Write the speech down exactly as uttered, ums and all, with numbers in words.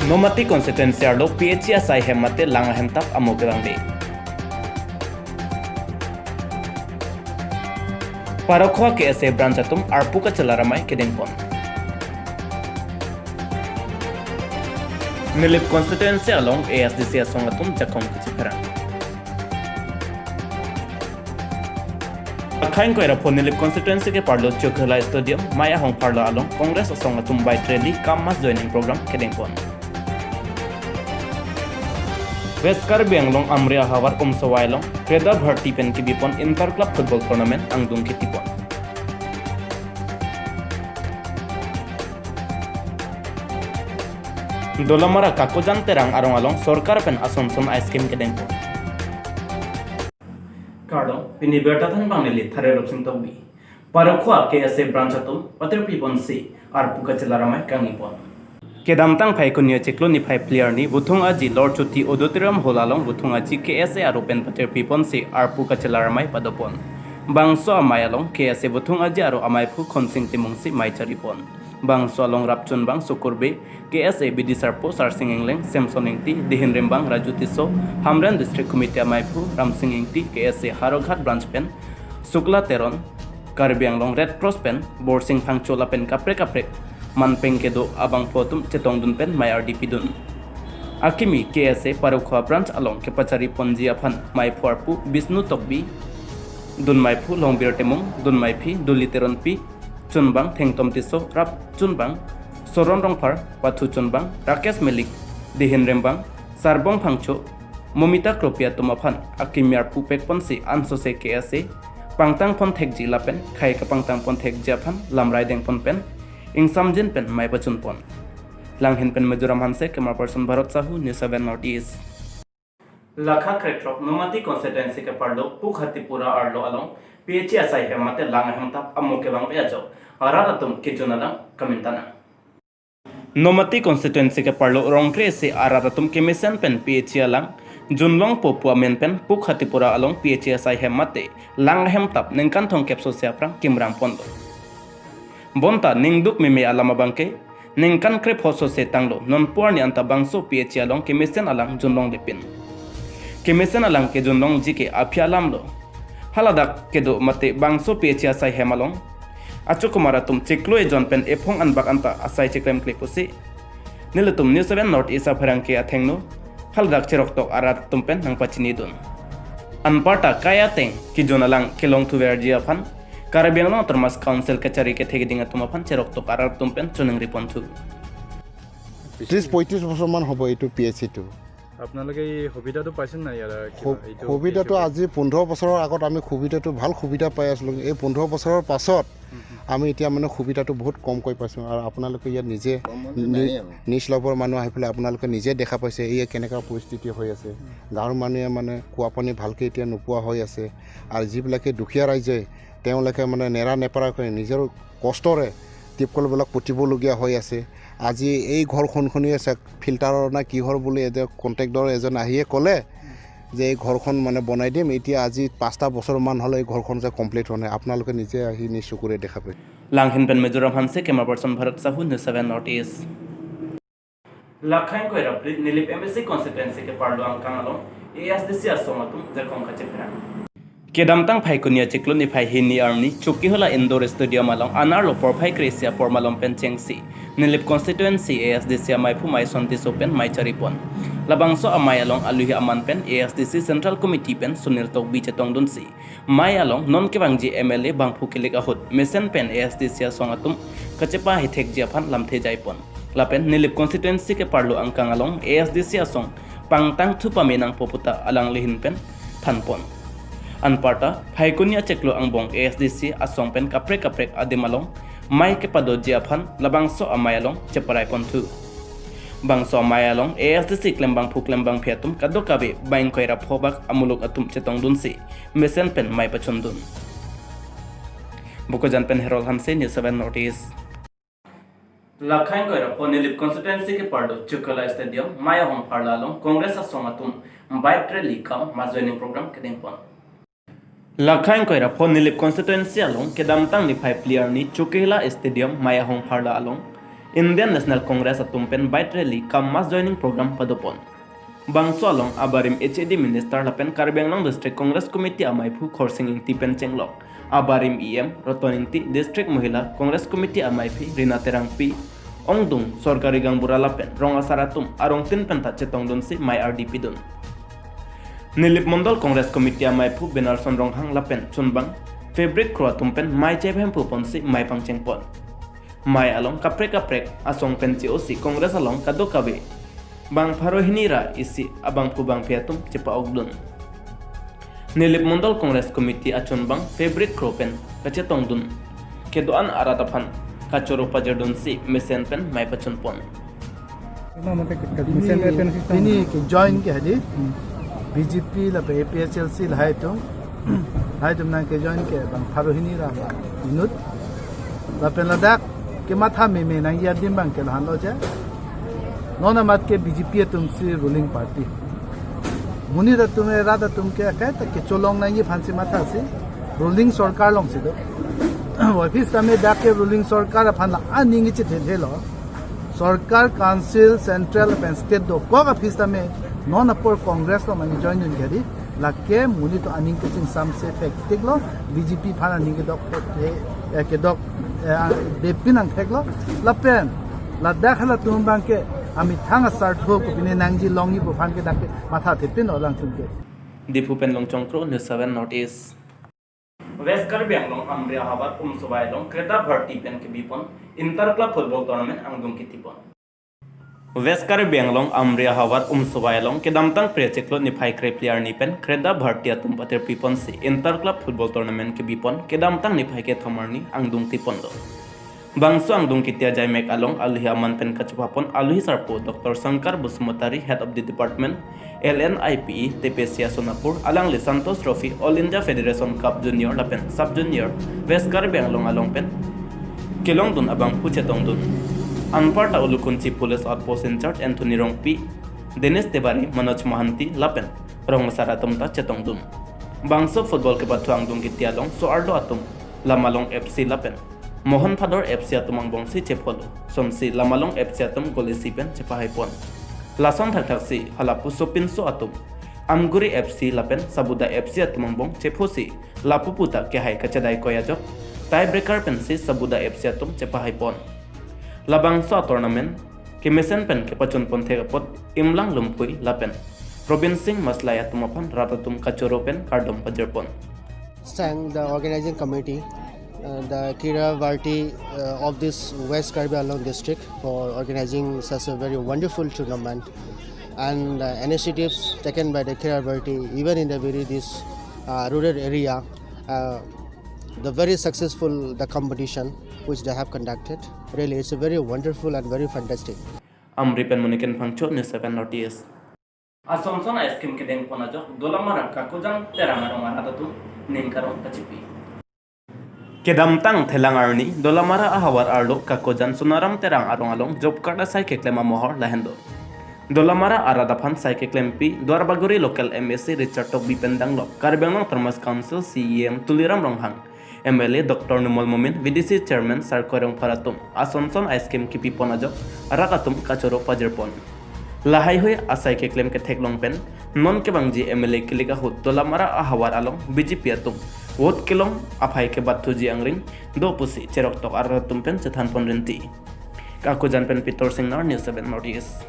Nomati constituency arlo P H E asai hem mate lang ahem tap amo kevangve. Parokhowa K S A branch atum arpu kachelar amei kedengpon. Nilip constituency along A S D C asong atum jakong kachipherang. Akhaing koira pho Nilip constituency keparlo Chokihola Stadium, Mei ahong pharlo along Congress asong atum bike rally cum mass joining program kedengpon. West Karbi Anglong Amri ahavar Umsawai along Kreda Bharti pen kebipon inter club football tournament angdung ketipon. Dolamara Kakojan Terang arong along sorkar pen ason son ice cream kedengpon. Kardom, pini birta thanbang neli Thare Rupsing Tokbi. Parokhowa K S A branch atum patirpiponsi arpu kachelar amei kangnipon. Kedamtang Phaikuni achiklo niphai phli arni Vuthung Aji Lord Choti Auditorium Hall along Vuthung Aji K S A aro pen patirpiponsi arpu kachelar amei padopon. Bangso amei along K S A Vuthung Aji aro ameiphu Khonsing Timungsi mei charipon. Bangso along rapchunbang Sukur Bey, K S A bidi sarpo Sarsing Engleng, Samson Ingti, dihin rimbang Raju Tisso, Hamren District Committee ameiphu Ramsing Ingti, K S A Howraghat branch pen Sukla Teron, Karbi Anglong Red Cross pen Borsing Phangcho lapen kaprek kaprek manpeng kedo abangphu atum chetongdun pen mei ardi pidun. Akimi K S A Parokhowa branch along kepachariponji aphan meiphu arpu Bisnu Tokbi, dun meiphu Longbir Timung, dun meiphi Duli Teronpi, chunbang Thengtom Tisso, rapchunbang Soron Rongphar, pathu chunbang Rakesh Melik, dihin rimbang Sarbong Phangcho, Momita Kropi atum aphan akimi arpu pekponsi ansose K S A pangtangpon thekji lapen khei kapangtangpon thekji aphan lamrai dengpon pen ingsamjin pen mei pachunpon. Langhin pen Mizoram Hanse, camera person Bharat Sahu, News seven North East. Lakha krekthrok Nomati constituency keparlo Pukhatipura arlo along P H E asai hem mate lang ahem tap amo kevangve ajok arat atum kejun alang kamintan nang. Nomati constituency keparlo Rongkre isi arat atum kemesen pen P H E alang junlongpo pu amen pen Pukhatipura along P H E asai hem mate lang ahem tap ningkan thomkep sose aphrang kimrang ponlo. Bonta ningduk meme alam abangke ningkan krepho sose tanglo, nonpu arni anta bangso P H E along kemesen alang junlonglepin. Kemesen alang kejunlongji ke aphi alamlo. Haladak kedo mate bangso P H E asai hem along achokomar atum chiklo ejon pen ephong anbak anta asai chikrem kle pusi nelitum News seven North East apherangke athengno haladak cheroktok arat atum pen nangpachinidun. Anparta kai ateng kejun alang kelongthuverji aphan Karbi Anglong Autonomous Council kachari kethe keding atum aphan cheroktok arat atum pen choningri ponthu. ত্ৰিশ পঁয়ত্ৰিশ বছৰমান হ'ব এইটো P H চিটো। আপোনালোকে এই সুবিধাটো পাইছে নাই ইয়াৰ কিবা সু- এইটো সুবিধাটো আজি পোন্ধৰ বছৰৰ আগত আমি সুবিধাটো, ভাল সুবিধা পাই আছিলোঁ। এই পোন্ধৰ বছৰৰ পাছত আমি এতিয়া মানে সুবিধাটো বহুত কমকৈ পাইছোঁ। আৰু আপোনালোকে ইয়াত নিজে নি- নিজ লগৰ মানুহ আহি পেলাই আপোনালোকে নিজে দেখা পাইছে, এইয়া কেনেকুৱা পৰিস্থিতি হৈ আছে। গাঁৱৰ মানুহে মানে খোৱা পানী ভালকৈ এতিয়া নোপোৱা হৈ আছে। আৰু যিবিলাকে দুখীয়া ৰাইজে তেওঁলোকে মানে নেৰা নেপেৰাকৈ নিজৰ কষ্টৰে টিউবৱেলবিলাক পুতিবলগীয়া হৈ আছে। আজি এই ঘৰখন শুনি আছে, ফিল্টাৰৰ না কিহৰ বুলি এতিয়া কণ্ট্ৰেক্টৰ এজন আহিয়ে ক'লে যে এই ঘৰখন মানে বনাই দিম। এতিয়া আজি পাঁচটা বছৰমান হ'লে এই ঘৰখন যে কমপ্লিট হোৱা নাই। আপোনালোকে নিজে আহি নিজ চকুৰে দেখা পাইছে। Langhin pen Mizoram Hanse, camera person Bharat Sahu, News seven North East. Lakhaing koira phli Nilip M A C constituency keparlo angkang along A S D C asong atum jakong kachipherang. Kedamtang Phaikuni achiklo niphai hini arni Chokihola Indoor Stadium along anerlo porphai kre-isi apor malom pen chengsi Nilip constituency A S D C ameiphu Maison Tisso pen mei charipon. Labangso amei along aluhi aman pen A S D C Central Committee pen Sunil Tokbi chetongdunsi mei along non kevangji M L A bangphu kilik ahut mesen pen A S D C asong atum kachepa hithekji aphan lamthe jaipon. Lapen Nilip constituency keparlo angkang along A S D C asong pangtangthu pame nangpo puta alangli ahin pen thanpon. Anparta Phaikuni achiklo angbong A S D C asong pen kaprek kaprek adim along mei kepadoji aphan labangso amei along cheparai ponthu. Bangso amei along A S D C klembangphu klembangphi atum kadokave bang koira pho bak amuluk atum chetongdunsi mesen pen mei pachundun. Bokajan pen Herol Hanse, News seven North East. Lakhaing koira pho Nilip constituency keparlo Chokihola Stadium, mei ahong pharlo along Congress asong atum bike rally cum mass joining program kedengpon. Lakhaing koira pho Nilip constituency along kedamtang niphai phli arni Chokihola Stadium, mei ahong pharlo along Indian National Congress atum pen bike rally cum mass joining program padopon. Bangso along abarim H A D Minister lapen Karbi Anglong District Congress Committee amaiphu Khorsing Ingti pen chenglok abarim E M Roton Ingti, District Mahila Congress Committee amaiphi Rina Terangpi, ongdung sorkari gaonbura lapen rong asar atum arongtin penta chetongdunsi mei ardi pidun. Nilip Mondol Congress Committee amaiphu Benarson Ronghang lapen chunbang fabric crew atum pen mei chebhemphu ponsi mei pangchengpon. Mei along kaprek kaprek asong pen che-osi Congress along kadokave bang pharo hini ra isi abangphu bangphi atum chepa-okdun. Nilip Mondol Congress Committee achunbang fabric crew pen kachetongdun kedo-an arat aphan kachoro pajirdunsi mesen pen mei pachunpon. Mesen pen pen sih ini ke join ke hadi B J P lapen A P H L C lahai atum, lahai atum nang ke join ke bang pharo hini ra inut lapen ladak kematha meme nangji adim bang ke lahenlo je. Non amat ke B J P atumsi ruling party. Monit atum, rat atum ke akai ta kecholong nangji aphansi mathasi ruling sorkar alongsi do. Aphi setame dak ke ruling sorkar aphan la aning ichethethelo. Sorkar, council, central pen state dokok aphi setame non apor Congress along nangjoindun ke hadi. Lake monit atum aning kachingsamse thektiklo, B J P aphan aning kedok, eh, eh, kedok, eh, depin nangtheklo, lapen ladak halatum bang ke amethang asartho kopine nangji longji pu aphan ke dak ke matha thepinlo alangtum ke. Diphu pen Longchong Kro, News seven North East. West Karbi Anglong Amri ahavar Umsovai along Kreda Bharti pen kebipon Inter Club Football Tournament angdung kitipon. West Karbi Anglong Amri ahavar Umsovai along kedamtang Phre chiklo niphai krephli arni pen Kreda Bharti atum patirpiponsi Inter Club Football Tournament kebipon kedamtang niphai kethom arni angdung tiponlo. Bangso angdung kiti ajaimek along aluhi aman pen kachepapon aluhi sarpo Doctor Shankar Basumatary, Head of the Department, L N I P E, T P C A Sonapur, alangli Santosh Trophy, All India Federation Cup Junior lapen Sub Junior West Karbi Anglong along pen kelongdun abangphu chetongdun. Anparta Ulukhunchi Police Outpost in-charge Anthony Rongpi, Dennis Tebari, Manoj Mahanti lapen rong asar atum ta chetongdun. Bangso football kepathu angdung kiti along so-arlo atum Lamalong F C lapen Mohon Phador F C atum angbongsi chepholo. Sonsi Lamalong F C atum goal isi pen chepahaipon. Lason thakthaksi halapu sopinso atum Amguri F C lapen Sabuda F C atum angbong chephosi lapu puta kehai kachedai koi ajok tiebreaker pensi Sabuda F C atum chepahaipon. Labangso a-tournament kemesen pen kepachunpon thek apot Imlang Lumpui lapen Robin Singh Maslai atum aphan rat atum kachoro pen kardom pajirpon. Thank the organizing committee, uh, the Kreda Bharti, uh, of this West Karbi Anglong district for organizing such a very wonderful tournament and, uh, initiatives taken by the Kreda Bharti even in the very this, uh, rural area, uh, the very successful the competition which they have conducted. Really, it's a very wonderful and very fantastic. Amri pen Moniken Phangcho, News seven North East. Ason son a-scheme kedengpon ajok Dolamara Kakojan Terang arong arat atum ning karong kachipi. Kedamtang thelang arni Dolamara ahavar arlo Kakojan Sonaram Terang arong along job card asai keklem amohor lahenlo. Dolamara arat aphan sai keklempi Duarbagori local M A C Richard Tokbi pen danglok Karbi Anglong Autonomous Council C E M Tuliram Ronghang, M L A Doctor Numal Momin, V D C Chairman Sarkoi Rongphar atum ason son a-scheme kipipon ajok rat atum kachoro pajirpon. Lahaihui asai keklem ketheklong pen non kevangji M L A kilik ahut Dolamara ahavar along B J P atum vote kelong aphai kebatthuji angring do pusi cheroktok arat atum pen chethanpon rinti. Kakojan pen Pitor Singnar, News seven North East.